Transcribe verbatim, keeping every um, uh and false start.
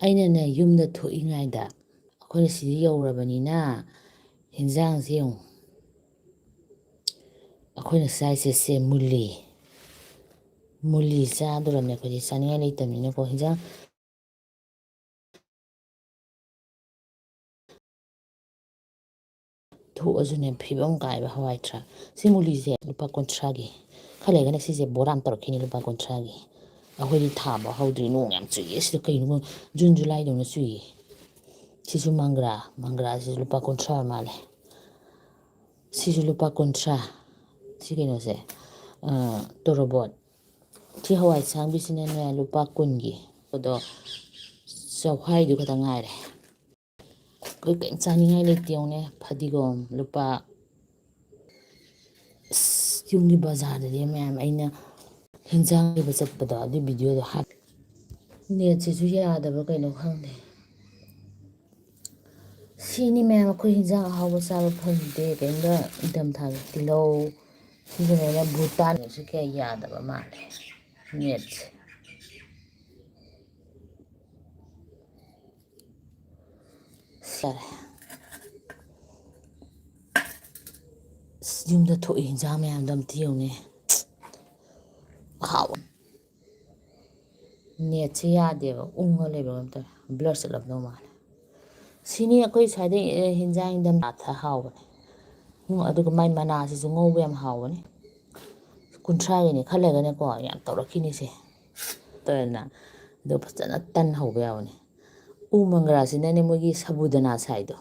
ꯑꯩꯅꯅꯦ, ꯌꯨꯝꯗ ꯊꯣꯛꯏꯉꯩꯗ ꯑꯩꯈꯣꯏꯅ ꯁꯤꯗ ꯌꯧꯔꯕꯅꯤꯅ, ꯍꯤꯟꯖꯥꯡꯁꯦ ꯌꯦꯡꯉꯨ꯫ ꯑꯩꯈꯣꯏꯅ ꯆꯥꯏꯁꯦ ꯁꯦ ꯃꯨꯂꯤ꯫ ꯃꯨꯂꯤ ꯆꯥꯗꯣꯔꯕꯅꯦ ꯑꯩꯈꯣꯏꯗꯤ, ꯆꯥꯅꯤꯡꯉꯥꯏ ꯂꯩꯇꯕꯅꯤꯅꯀꯣ꯫ ꯍꯤꯟꯖꯥꯡ ꯊꯣꯛꯑꯁꯨꯅꯦ, ꯐꯤꯕꯝ ꯀꯥꯏꯕ ꯍꯋꯥꯏ ꯊ꯭ꯔꯥꯛ꯫ ꯁꯤ ꯃꯨꯂꯤꯁꯦ ꯂꯨꯄꯥ ꯀꯨꯟꯊ꯭ꯔꯥꯒꯤ꯫ ꯈꯔ ꯂꯩꯔꯒꯅ ꯁꯤꯁꯦ ꯕꯣꯔꯥ ꯑꯃ ꯇꯧꯔꯛꯈꯤꯅꯤ ꯂꯨꯄꯥ ꯀꯨꯟꯊ꯭ꯔꯥꯒꯤ꯫ ꯑꯩꯈꯣꯏꯗꯤ ꯊꯥꯕ ꯍꯧꯗ꯭ꯔꯤ, ꯅꯣꯡ ꯌꯥꯝ ꯆꯨꯏꯌꯦ ꯁꯤꯗ꯫ ꯀꯩꯅꯣ, ꯖꯨꯟ ꯖꯨꯂꯥꯏꯗꯧꯅ ꯆꯨꯏꯌꯦ꯫ ꯁꯤꯁꯨ ꯃꯪꯒ꯭ꯔꯥ, ꯃꯪꯒ꯭ꯔꯥꯁꯤꯁꯨ ꯂꯨꯄꯥ ꯀꯨꯟꯊ꯭ꯔꯥ ꯃꯥꯜꯂꯦ꯫ ꯁꯤꯁꯨ ꯂꯨꯄꯥ ꯀꯨꯟꯊ꯭ꯔꯥ꯫ ꯁꯤ ꯀꯩꯅꯣꯁꯦ, ꯑ, ꯇꯣꯔꯣꯕꯣꯠ꯫ ꯁꯤ ꯍꯋꯥꯏ ꯑꯁꯥꯡꯕꯤꯁꯤꯅꯅꯦ, ꯂꯨꯄꯥ ꯀꯨꯟꯒꯤ꯫ ꯑꯗꯣ ꯆꯧꯈꯥꯏꯗꯨ ꯈꯛꯇ ꯉꯥꯏꯔꯦ꯫ ꯑꯩꯈꯣꯏ ꯀꯔꯤꯝ ꯆꯥꯅꯤꯡꯉꯥꯏ ꯂꯩꯇꯦ ꯌꯦꯡꯉꯨꯅꯦ꯫ ꯐꯗꯤꯒꯣꯝ ꯂꯨꯄꯥ, ꯑꯁ, ꯌꯨꯝꯒꯤ ꯕꯖꯥꯔꯗꯗꯤ ꯃꯌꯥꯝ, ꯑꯩꯅ ꯍꯤꯟꯖꯥꯡ ꯂꯩꯕ ꯆꯠꯄꯗꯣ, ꯑꯗꯨꯏ ꯚꯤꯗꯤꯑꯣꯗꯣ ꯍꯥꯞ-, ꯅꯦꯠꯁꯤꯁꯨ ꯌꯥꯗꯕ꯭ꯔꯥ ꯀꯩꯅꯣ ꯈꯪꯗꯦ꯫ ꯁꯤꯅꯤ ꯃꯌꯥꯝ, ꯑꯩꯈꯣꯏ ꯍꯤꯟꯖꯥꯡ ꯑꯍꯥꯎꯕ ꯆꯥꯕ ꯐꯪꯗꯦ ꯀꯔꯤꯝꯇ ꯏꯪꯊꯝꯊꯥꯒꯤ꯫ ꯇꯤꯜꯍꯧ, ꯁꯤꯁꯤꯅ ꯚꯨꯇꯥꯟꯁꯨ ꯀꯌꯥ ꯌꯥꯗꯕ ꯃꯥꯜꯂꯦ ꯅꯦꯠꯁꯦ꯫ ꯁꯥꯔꯦ꯫ ꯑꯁ, ꯌꯨꯝꯗ ꯊꯣꯛꯏ ꯍꯤꯟꯖꯥꯡ ꯃꯌꯥꯝꯗꯣ ꯑꯝꯇ ꯌꯦꯡꯉꯨꯅꯦ꯫ ꯍꯥꯎ꯫ ꯅꯦꯠꯁꯦ ꯌꯥꯗꯦꯕ, ꯎꯪꯉ ꯂꯩꯕ ꯀꯩꯅꯣꯝ ꯇꯧꯋꯦ꯫ ꯕ꯭ꯂꯔ ꯆꯠꯂꯝꯗꯧ ꯃꯥꯜꯂꯦ꯫ ꯁꯤꯅꯤ ꯑꯩꯈꯣꯏ ꯁ꯭ꯋꯥꯏꯗꯩ, ꯑꯦ, ꯍꯤꯟꯖꯥꯡ ꯏꯪꯊꯝꯊꯥ ꯍꯥꯎꯕꯅꯦ꯫ ꯎꯝ, ꯑꯗꯨꯒ ꯃꯥꯏ ꯃꯅꯥꯁꯤꯁꯨ ꯉꯧꯕ ꯌꯥꯝ ꯍꯥꯎꯕꯅꯦ꯫ ꯀꯨꯟꯊ꯭ꯔꯥꯒꯤꯅꯦ, ꯈꯔ ꯂꯩꯔꯒꯅꯦꯀꯣ, ꯌꯥꯝ ꯇꯧꯔꯛꯈꯤꯅꯤꯁꯦ꯫ ꯇꯧꯔꯦꯗꯅ꯫ ꯑꯗꯣ ꯐꯖꯅ ꯇꯟ ꯍꯧꯕ ꯌꯥꯕꯅꯦ꯫ ꯎ ꯃꯪꯒ꯭ꯔꯥꯁꯤꯅꯅꯦ ꯃꯣꯏꯒꯤ ꯁꯕꯨꯗꯅꯥ ꯁꯥꯏꯗꯣ,